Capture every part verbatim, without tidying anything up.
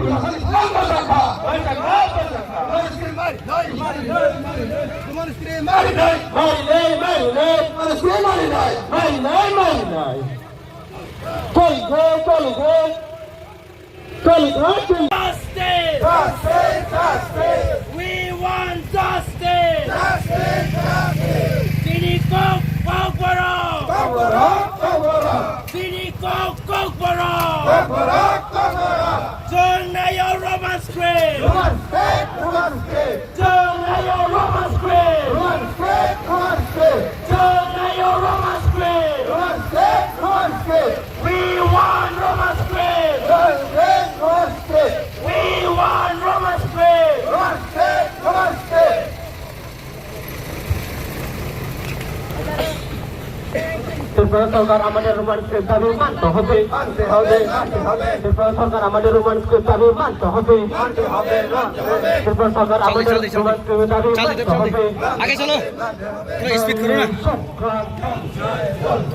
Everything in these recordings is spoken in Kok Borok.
Justice! Justice! Justice! We want justice! Justice! Justice! Chini kok, kok borok! Kok borok! Kok borok! Chini kok, kok borok! Kok borok! Kok borok! Chwng naio Roman script! Roman script! Roman script! Chwng naio Roman script! Roman script! Roman script! Chwng naio Roman script! Roman script! Roman script! We want Roman script! Roman script! Roman script! We want Roman script! Roman script! Roman script! Tripura সরকার আমাদের Roman script দাবি মানতে হবে। মানতে হবে, মানতে হবে। ত্রিপুরা সরকার আমাদের রোমান স্ক্রিপ্ট দাবি মানতে হবে। মানতে হবে, মানতে হবে। ত্রিপুরা সরকার আমাদের রোমান স্ক্রিপ্ট দাবি মানতে হবে। আগে চলো। পুরো স্পিড করো না।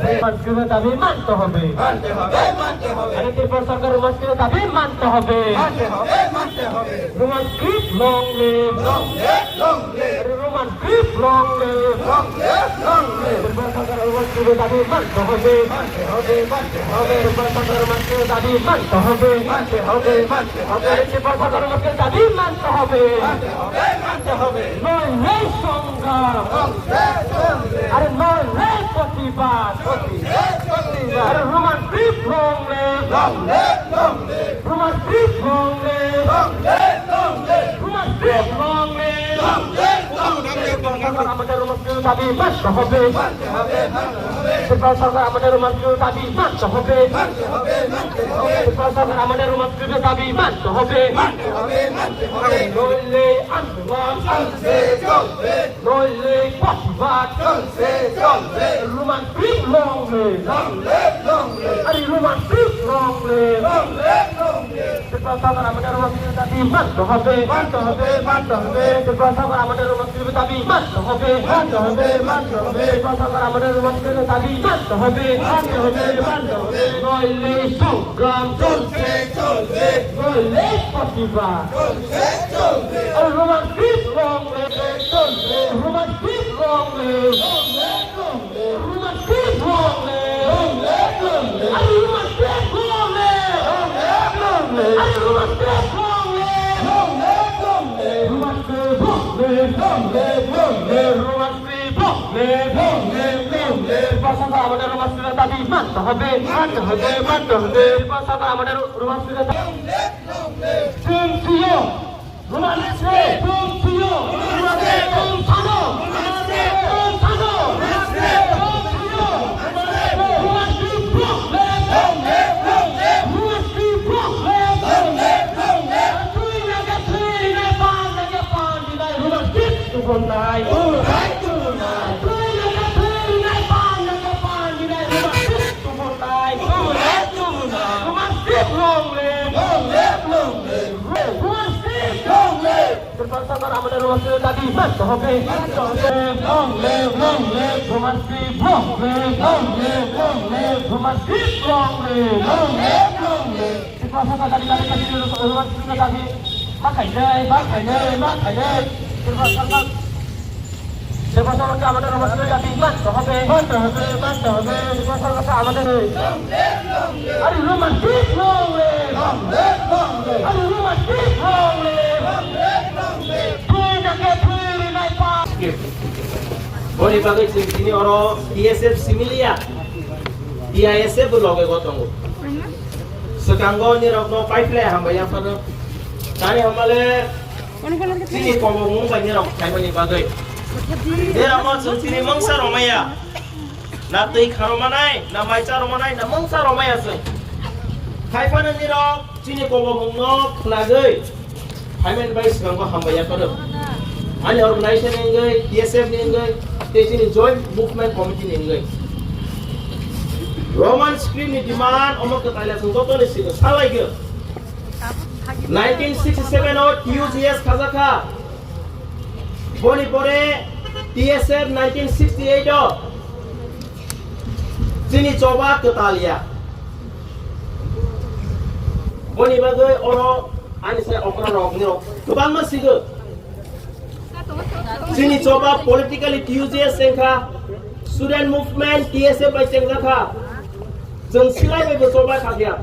রোমান স্ক্রিপ্ট দাবি মানতে হবে। মানতে হবে, মানতে হবে। আরে ত্রিপুরা সরকার রোমান স্ক্রিপ্ট দাবি মানতে হবে। মানতে হবে, মানতে হবে। Roman script long live! Long live, long live! আরে Roman script long live! Long live, long live! Tripura সরকার রোমান স্ক্রিপ্ট দাবি মানতে হবে। মানতে হবে, মানতে হবে। ত্রিপুরা সরকার রোমান স্ক্রিপ্ট দাবি মানতে হবে। মানতে হবে, মানতে হবে। আরে ত্রিপুরা সরকার রোমান স্ক্রিপ্ট দাবি মানতে হবে। মানতে হবে, মানতে হবে। নইলে সংগ্রাম! Long live, long live! আরে নইলে প্রতিবাদ! Long live, long live! আরে Roman script long live! Long live, long live! Roman script long live! Long live, long live! Roman script long live! Long live, long live! সরকার আমাদের Roman script দাবি মানতে হবে। মানতে হবে, মানতে হবে। ত্রিপুরা সরকার আমাদের রোমান স্ক্রিপ্ট দাবি মানতে হবে। মানতে হবে, মানতে হবে। ত্রিপুরা সরকার আমাদের রোমান স্ক্রিপ্ট দাবি মানতে হবে। মানতে হবে, মানতে হবে। নইলে আন্দোলন চলবে, চলবে। নইলে প্রতিবাদ চলবে, চলবে। Roman script long live! Long live, long live! আরে Roman script long live! Long live, long live! Tripura সরকার আমাদের রোমান স্ক্রিপ্ট দাবি মানতে হবে। মানতে হবে, মানতে হবে। ত্রিপুরা সরকার আমাদের রোমান স্ক্রিপ্ট দাবি মানতে হবে। মানতে হবে, মানতে হবে। ত্রিপুরা সরকার আমাদের রোমান স্ক্রিপ্ট দাবি মানতে হবে। মানতে হবে, মানতে হবে। নইলে সংগ্রাম চলবে, চলবে। নইলে প্রতিবাদ চলবে, চলবে। আরে Roman script long live! চলবে। Roman script long live! Long live, long live! Roman script long live! Long live, long live! আরে Roman script long live! Long live, long live! আরে Roman script long live! Long live, long live! Roman script long live! Long live, long live! Roman script long live! Long live, long live! Tripura সরকার আমাদের Roman script দাবি মানতে হবে। মানতে হবে, মানতে হবে। ত্রিপুরা সরকার আমাদের রোমান স্ক্রিপ্ট দাবি Chwng sio. Roman script. Chwng sio. Roman script. Chwng sano. Roman script. Chwng sano. Roman script. Chwng sio. Roman script. Roman script. Long live, long live. Roman script. Long live, long live. Twi nai khe twi rinai, pan nai khe pan rinai, Roman script tubun nai. Tubun nai, tubun nai. Twi nai khe twi rinai, pan nai khe pan rinai, Roman script tubun nai. Tubun nai, tubun nai. Roman script long live. Long live, long live. Roman script long live! Tripura সরকার আমাদের Roman script দাবি মানতে হবে। মানতে হবে। Long live, long live! Roman script long live! Long live, long live! Roman script long live! Long live, long live! Tripura সরকার দাবি দাবি দাবি রোমান স্ক্রিপ্ট দাবি মা খাইনাই, মা খাইনাই, মা খাইনাই। ত্রিপুরা সরকার ত্রিপুরা সরকারকে আমাদের রোমান স্ক্রিপ্ট দাবি মানতে হবে। মানতে হবে, মানতে হবে। ত্রিপুরা সরকারকে আমাদের আরে রোমান স্ক্রিপ্ট long live! আরে Roman script long live! Twi nai khe twi rinai, pan. Boni bagwi chwng tini oro T S F simi liya, T I S F bo loge go tongo. Swkango nirokno paiphlai hambai yaphano. Tani hamale chini kobo mung bai nirok khaimani bagwi. Nirokno chwng tini mungsa romaya. Na twi kharo manai, na mai cha romai, na mungsa romaya chwng. Haiphano nirok chini kobo mungno khnagwi phaimani bai swkango hambai yaphano. Ani organization ni wngwi, T S F ni wngwi, tei chini joint movement committee ni wngwi. Roman script ni demand omo kwtaila chwng jotoni simi salaigwi. Nineteen sixty seven o T U G S khajakha. Boni pore T S F nineteen sixty eight o chini choba kwtal ya. Boni bagwi oro Ani se okra rok ni rok kwbangma sigo. Chini choba politically T U J S wngkha, student movement T S F bai chengjakha. Chwng silai bai bo choba khakya.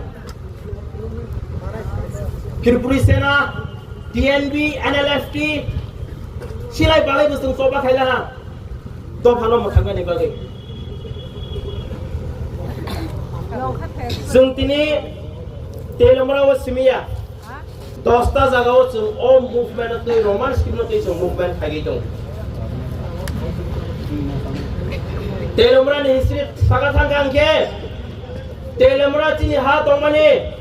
Tripuri Sena, T N B, N L F T, silai balai bo chwng choba khaila ha. Dophano mwthangani bagwi. Chwng tini Telamra o simiya. Dosta jaga o chwng o movement no twi Roman script no twi chwng movement khaigwi tongo. Telamra ni history saka thangkha hwnkhe Telamra chini ha tongmani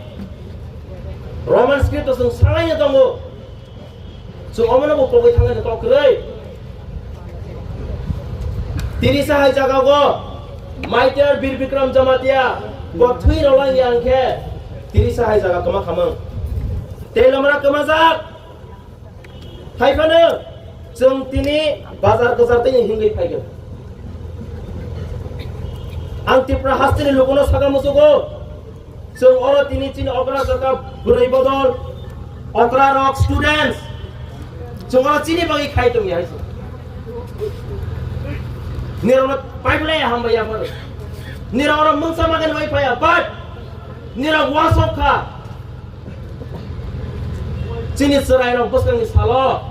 Roman script o chwng sangaino tongo. Chwng omono bo pogwi thangani kok kwrwi. Tirisa hai jaga go Maitor Bir Bikram Jamatia bo thwi rwlang yang khe tirisa hai jaga kwma khamang. Telamra kwmajak. Hai phano chwng tini bazar kwchar tini hingwi phaigwn. Ang Tripura hasteni lukuno saka musugo. Chwng oro tini chini okra jaka bwrwi bodol, okra rok students. Chwng oro chini bagwi khai tongya hai se. Nirokno pipeline hambai ya phano. Nirok oro mungsa magen bai phaya, but nirok wasok kha. Chini chwrairok bwskangni salo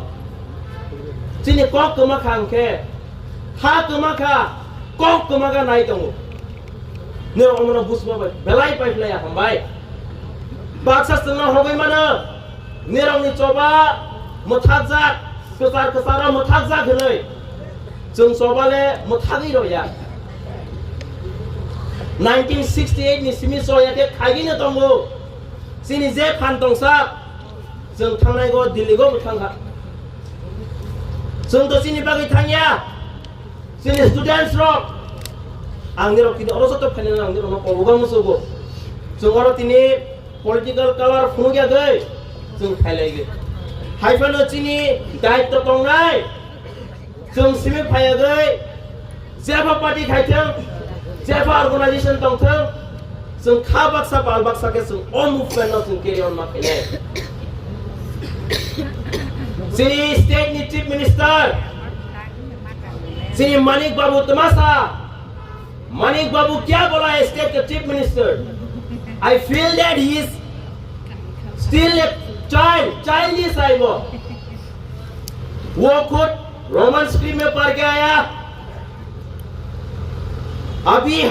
chini kok kwma kha hwnkhe, kha kwma kha, kok kwma kha nai tongo. Nirok omono buchuma bai belai pai phlaiya hambai. Baksa chwngno hogwi mano, nirokni choba mwthakjak, kwchar kwcharo mwthakjak hwnwi. Chwng choba le mwthagwi rwya. Nineteen sixty-eight ni simi choya khe khaigwino tongo. Chini je phan tongsa, chwng thangnai go Delhi go bo thangkha. Chwng to chini bagwi thangya. Chini students rok, ang nirok tini oro joto phainai, ang nirokno kobogo musugo. Chwng oro tini political color phunukya gwi chwng phailai gwi. Hai phano chini daitto tongnai, chwng simi phaiya gwi, jepha party khaithwng, jepha organization tongthwng, chwng kha baksa pal baksa khe chwng o movement no chwng carry on ma khainai. Chini state ni chief minister, chini Manik Babu Tamasa, Manik Babu kya bola hai state ka chief minister? I feel that he is still a child, childish hai wo. वो खुद Roman script में पढ़ के आया। अभी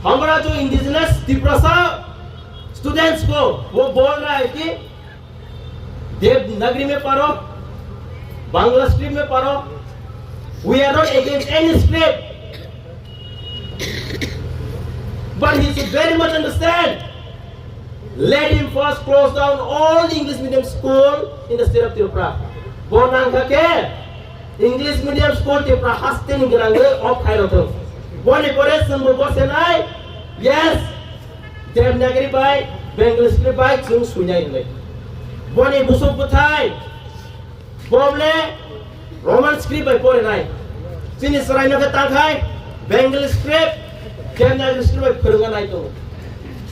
हमारा जो इंडिजिनस तिप्रसा स्टूडेंट्स को वो बोल रहा है कि देवनागरी में पढ़ो, बांग्ला स्क्रिप्ट में पढ़ो। We are not against any script, but he should very much understand. Let him first close down all the English medium school in the state of Tripura. Bo nangkha khe English medium school Tripura hasteni gwnangwi off khai rwthwng. Boni pore chwngbo bosenai, yes, Devanagari bai Bengali script bai chwng swinai hwnwi. Boni busuk bwthai Bo le Roman script bai porinai. Chini chwraino khe tangkhai Bengali script, Devanagari script bai phwrwngna nai tongo.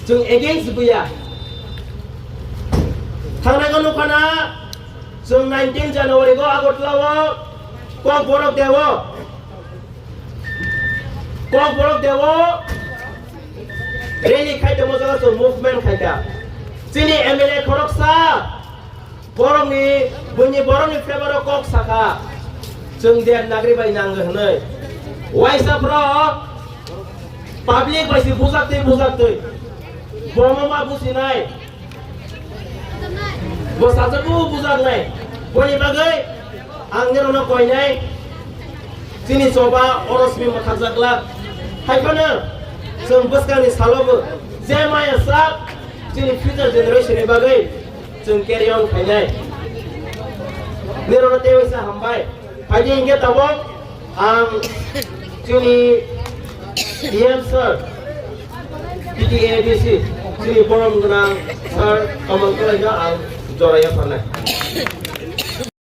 Chwng against buya. Thangnai ko nukha na, chwng nineteen January go Agartala o Kokborok deo. Kokborok deo rally khai tongmo jaga chwng movement khai kha. Chini M L A khoroksa borokni, buini borokni favour o kok sakha, chwng Devanagari bai nango hwnwi. Waisa borok public bai se bujak twi bujak twi. Bomo ma bujinai. Bo sajagwi bujaknai. Boni bagwi ang nirokno koinai. Chini choba oro simi mwthakjak glak. Hai phano chwng bwskangni salobo je maya sak chini future generation ni bagwi chwng carry on khainai. Nirokno teiwisa hambai. Phaidi hingke tabok ang chini E M sir, T T A D C, chini borom gwnang sir, Kamal Kalaino ang joraya pharnai.